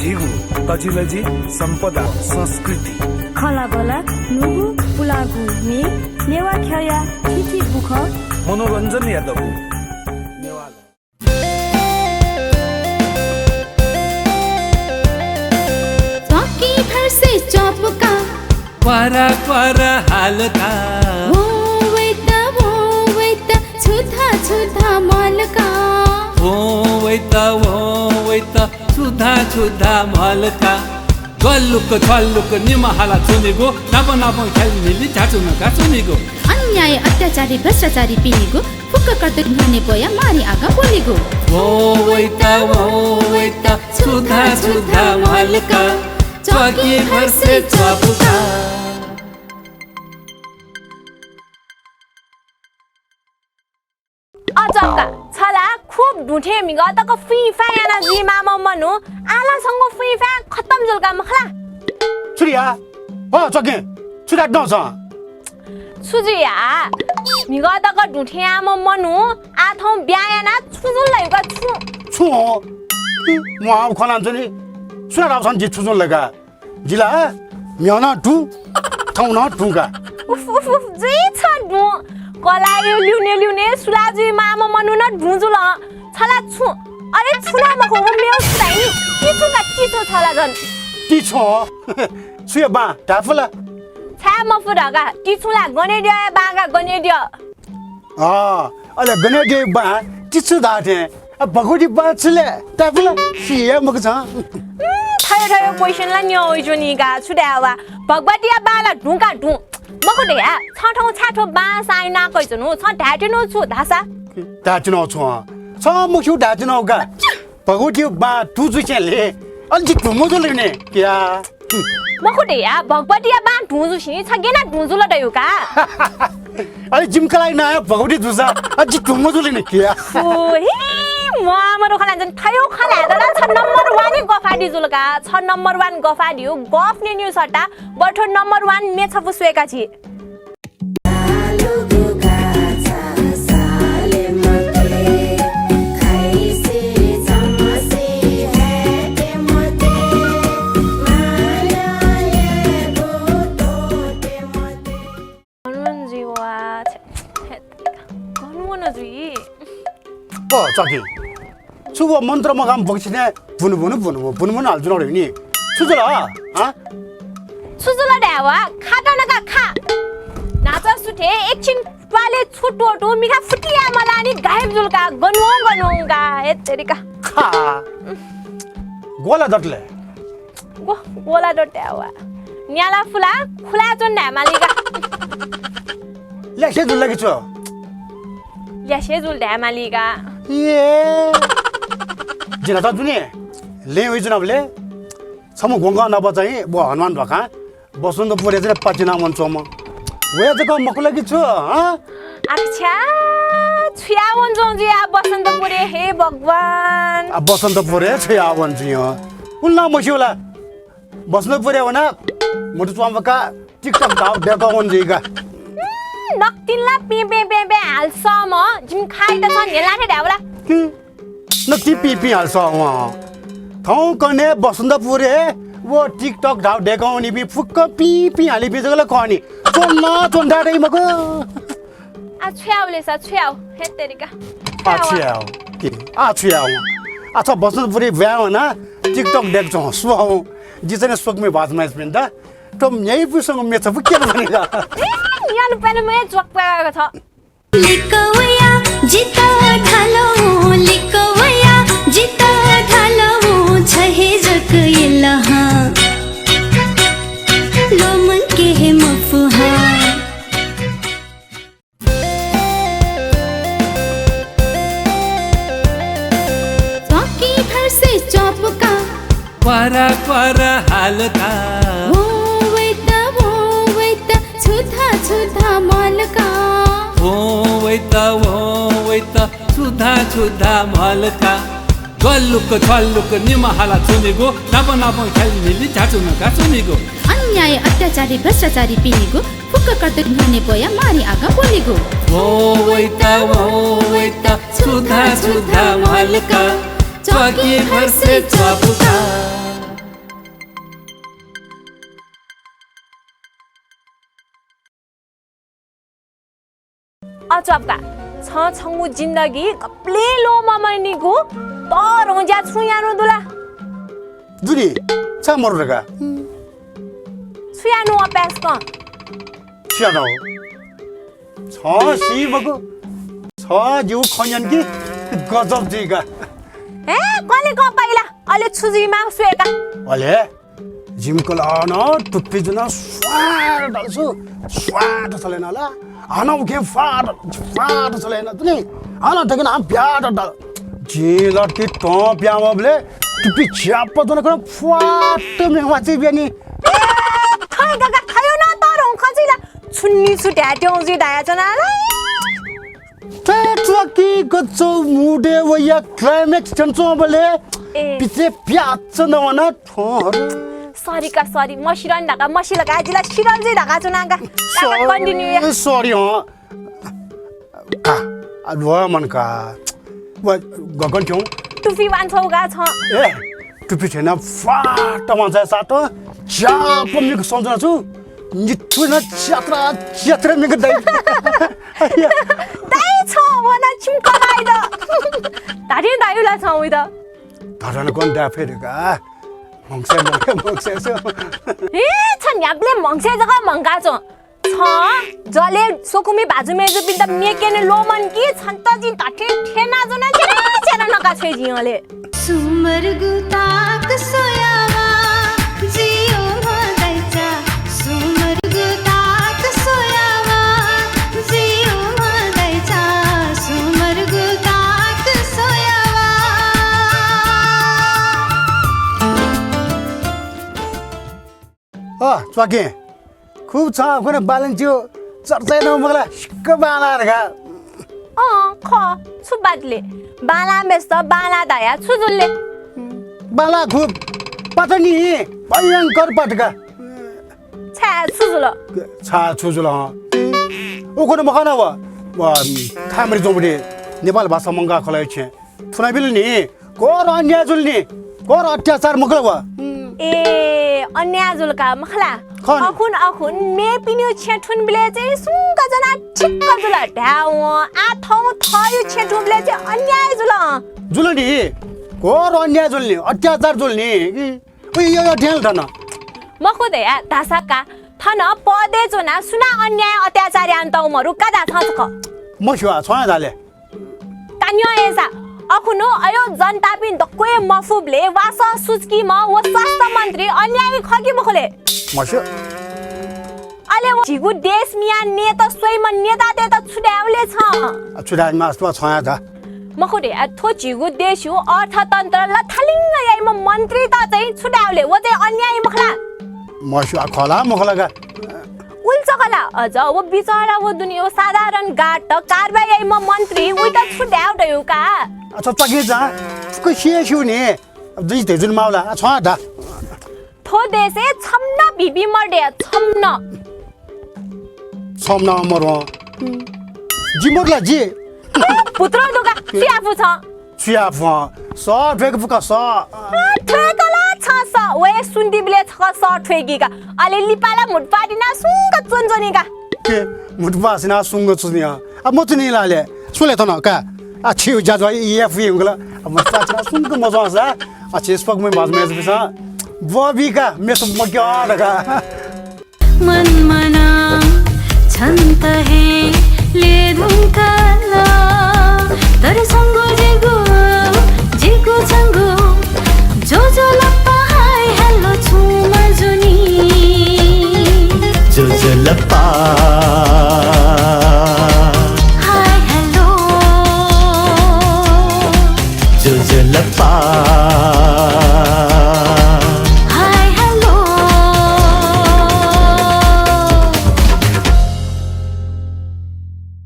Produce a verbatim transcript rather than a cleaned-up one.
झीगु तजिलजि, सम्पदा, संस्कृति। खँल्हाबल्हा, न्हूगु, पुलांगु म्ये, नेवाः ख्यःया थीथी बुखँ। मनोरञ्जनया दबू। नेवाः। च्वाकी भर्से च्वापुका। क्वारा क्वारा हालका। वो वैत, वो वैत, छुधा छुधा मालका। वो वैत, वो वैत, छुधा छुधा मालका। ग्वालुक छ्वालुक निम्ह हाला च्वनीगु, नाप नाप ख्याल न्हिलि झाचु नका च्वनीगु। अन्याय अत्याचारी भ्रष्टाचारी पिनिगु, फुक्क कर्तव्य न्ह्यःने ब्वया मारी आगा ब्वलीगु। वो वैत, वो वैत, छुधा छुधा मालका, च्वाकी भर्से च्वापुका। अचक्का, छ ला खुब धुँ थें म्हिगः तक फुइँफाइँ याना जुइमाःम्ह मनू, आः ला छंगु फुइँफाइँ खतम जुल का मखु ला? छु रे या? अँ, चके, छु धाये नं छ? छु जुइ या? म्हिगः तक धुँ थें याःम्ह मनू, आः थौं ब्याहा याना छु जुल ला का छु? छु हँ? म्वाः खँ ल्हानाच्वनी। सुनां धाःगु छं जि छु जुल ला का? जि ला म्हिगः नं धुँ, थौं नं धुँ का। उफ, उफ, उफ, जुइ छ धुँ। कलाःया ल्यूने ल्यूने सुलाः जुइमाःम्ह मनू नं धुँ जुल। छ ला छु, अले छु नं मखु, व मेगु छु धाइ नि? तिछु का, तिछु छ ला झन। तिछु? सुया बां, धाये फु ला? छाय् मफु धका, तिछु ला गनेद्यःया बां का, गनेद्यः। अँ, अले गनेद्यःया बां तिछु धाःथें, अ, भगवतीया बां छु ले? धाये फु ला? सि हे मखु छं। उम्, थयो थयो question ला न्यं वइच्वनी का, छु धाये वा? भगवतीया बां ला धुँ का धुँ। मखु धया, छं थौं छाय् थ्व बां साइना कइच्वनु, छं धायेत्यनु छु धाःसा? धायेत्यनु छु हँ? छं मस्यू धायेत्यनु का। भगवतीया बां धुँ जुसेंलि अले जि धुम्ह जुल नि किया। मखु धया, भगवतीया बां धुँ जुसें छ गेना धुँ जुल धयु का। अले जिमि कलाःया नां भगवती जूसा अले जि धुम्ह जुल नि किया। ओ हे, म्वाः मरु खला जन थयो खला दला छ number one गफादि जुल का। छ number one गफादि हो, गफ न्यनेगु सट्टा बरु थ्व number one म्ये छपु स्वयेका झी। गन वन जुइ वा, छ्या, छ्या, गन वन जुइ। ओ, चकी। छु व मन्त्र मगाम बक्सिने भुन भुन भुन भुन भुन भुन हाल जुन नि। छु जुल, हँ? छु जुल धाये वा, खा त नका खा। न्हाचः सुथे एकछिन त्वाले छु त्वःतू मिखा फुतिया मला नि गायब जुल का, गन वं गन वं का, हे तेरिका। खा। गोला दतले। गो, गोला दतले वा। न्याला फुला, खुला च्वन धाये माली का। ल्यासे जुल कि छु? ल्यासे जुल धाये माली का। ए। जिना त जुने, ले वइ जुना बले। छम्ह ग्वंगः नाप चाहिँ व हनुमान ध्वाखां बसन्तपुरय् चाहिँ पातिना वनाच्वंम्ह। वया जक मखु ला कि छु, हँ? अच्छा, छु याः वनाच्वं जुया बसन्तपुरय्, हे भगवान। आ, बसन्तपुरय् छु याः वन जुया? उल्ला मस्यू ला। बसन्तपुरय् वना, मुटु च्वांबका, TikTok धाउ देकः वन जुइका। उम्, नकतिन ला पें, पें, पें, पें हाल सःम्ह, जिमि खाइत छं न्हेला थे धायेबला। हम्म। नकतिनि पिं पिं हाल सः वं। थौंकन्हय् बसन्तपुरय् व TikTok धाउ देकं वनीपिं फुक्क पिं पिं हालीपिं जक ला खः नि। च्वना च्वना धाइ मखु। आ छु याउ ले सा, छु याउ। हे तेरिका। आ छु याउ। कि, आ छु याउ। आ छ बसन्तपुरय् ब्वाँय् वना TikTok देकं च्वं। सु हौ। जि चाहिँ स्वकुमि भाजु माइस पिन्त। त म्ह्याइपुसँग मेचा बुकेर भनेका। ए, यानु पेन मे च्वक प्यागा छ। लिकवया जिता धालो, लिकवया जिता धालो, छ हे जक यलहा। लोमन के हे मफुहा। च्वाकी भर्से च्वापुका। क्वारा क्वारा हालका। वो वैत, वो वैत, छुधा छुधा मालका। वो वैत, वो वैत, छुधा छुधा मालका। ग्वालुक छ्वालुक निम्ह हाला च्वनीगु, नाप नाप ख्याल न्हिलि झाचु नका च्वनीगु। अन्याय अत्याचारी भ्रष्टाचारी पिनिगु, फुक्क कर्तव्य न्ह्यःने ब्वया मारी आगा ब्वलीगु। वो वैत, वो वैत, छुधा छुधा मालका। च्वाकी भर्से च्वापुका। च्वापुका, छं छंगु जिन्दगी गबलें ल्वःमंनिगु तःधंगु ज्या छुं यानागु दु ला? दु नि, छाय् मरु धकाः। छु यानागु अपाय्सकं? छु यानागु? छं सी मखु। छं जिगु खँ न्यन कि गजब जुइका। हे, कनेकं पाइला। अले छु जुइमाः स्वयेका। अले जिमि कलाः नं टुप्पी जुना स्वाट धाल छु, स्वाट छले नं ला। हानं उखे फाट, फाट छले नं तुनि। हानं दकिन हां ब्याट धाल। जिं लट्टी तं ब्यावंबलय् टुप्पी झ्याप्प जुना खन फ्वाट मेवाची ब्यानि। थै गगा थयो न त रौं खचिला। छुन्नी छु ढ्याट्यौं जुइ धाया जना ला। थ्वय् च्वाकी गच्चौ मुडे वया climax थ्यंच्वंबलय् ए। पिछे प्याच नवना थ्वँ। Sorry का, sorry। मसिरन धका, मसिल का, जिला सिरन जुइ धका चुनाका। काका continue या। Sorry, sorry हँ। का, आ, ल्वः मन का। व गगन थ्यौं। टुपी वांछौ का छ। ए, टुपी थ्यना फाट वांछाय् सात। ज्याप मिक सम्झना छु। निथुना च्यात्रा, च्यात्रा मिक दाइ। दाइ छ, वना छिम कमाइ द। धादिं दायु ला छ उइ द। धरन कोन दा फेरि का। मंगसे, मंगसे, मंगसे सो। ए, छ न्याबले मंगसे जक मंगा छ। छ जले सोकुमी भाजु मेजुपिन्त मेकेने लोमन कि छन्त जिं धथे थेना जुना च्यारा च्यारा नका छ्वये जिं अले। सुमरगु ताक सोयावा, जियो मदैचा। सुमरगु ताक सोयावा, जियो मदैचा। सुमरगु ताक सोयावा। अ, च्वाके। खुब छ, अखुन बालन च्यू चर्चा याना मखु ला, सिक्क बांला धका। अँ, खः, छु बात ले? बांला मेस्त बांला धाया छु जुल ले? बांला खुब, पाटनी, भयंकर पाटका। छाय् छु जुल? छाय् छु जुल, हँ? उखुन मखना व, व, थामरी जौबडी, नेपाल भाषा मंगा खलय् छेँ। थुनाबिल नि, घोर अन्याय जुल नि, घोर अत्याचार मखु ला व। ए, अन्याय जुल का मखु ला। खः नि। अखुन, अखुन मेपिनिगु छेँ थुनबिलय् चाहिँ सुंक जना ठिक्क जुल धायेवं। आः थौं थःगु छेँ थुनबिलय् चाहिँ अन्याय जुल। जुल नि, घोर अन्याय जुल नि, अत्याचार जुल नि। उइ, यो, यो ढेल धन। मखु धया धासा का, थन पदय् च्वना सुना अन्याय अत्याचार यानातःगु मरु का धा छं छकः। मस्यू आ, छं हे धा ले। का न्यँ अय्सा, अखुनु अयो जनतापिं दक्व हे मफुबले वासः सुचुकीम्ह व स्वास्थ्य मन्त्री अन्यायी खः कि मखु ले? मस्यू। अले व झीगु देश मियाः नेत स्वइम्ह नेतातय्त छु धायेगु ले छं? आ, छु धाये मास्ति वा, छं हे धा। मखु धया, आ, थ्व झीगु देशयु अर्थतन्त्र लथालिङ्ग याइम्ह मन्त्रीत चाहिँ छु धायेगु ले? व चाहिँ अन्यायी मखु ला? मस्यू आ, खः ला मखु ला का। उलि जक ला, अझ व बिचरा व दुनिया साधारण गात कारवाही याइम्ह मन्त्री उइत छु धायेगु धयु का? अच्छा, तगे जा, फुक्क सिया स्यू नि। अब दुई धैजुन माउला, आ, छं धा। थ्व देशय् छम्ह नं भिबी मरु धया, छम्ह नं। छम्ह नं मरु। जि मरु ला जि? अ, भुत्रौ दुगा, छु याये फु छं? छु याये फु? सः थ्वय्के फु का सः। अ, थ्वय्क ला छं सः, वये सुन्तिबिलय् छकः सः थ्वय्की का। अले लिपा ला म्हुतुप्वाः तिनाः सुंक च्वनाच्वनी का। के? म्हुतुप्वाः सिनाः सुंक च्वनी हँ। आ, मच्वनी ला ले? छु ले थन का? आ, छिउ ज्याझ्वः याये फु यंकल। आ, म्हुतुप्वाः सिनाः सुंक मच्वंसा। आ, छिसपक्क मुइ भाजु मेजुपिसं ब्वःबी का, मेसु मक्यः धकाः। मनमना छन्त हे ले धुंकाला, तर संगो जेगो, जेगो छंगो, जोजोलप्पा हाय हेलो छुं मजुनी। जोजोलप्पा। Hi hello. जोजोलप्पा।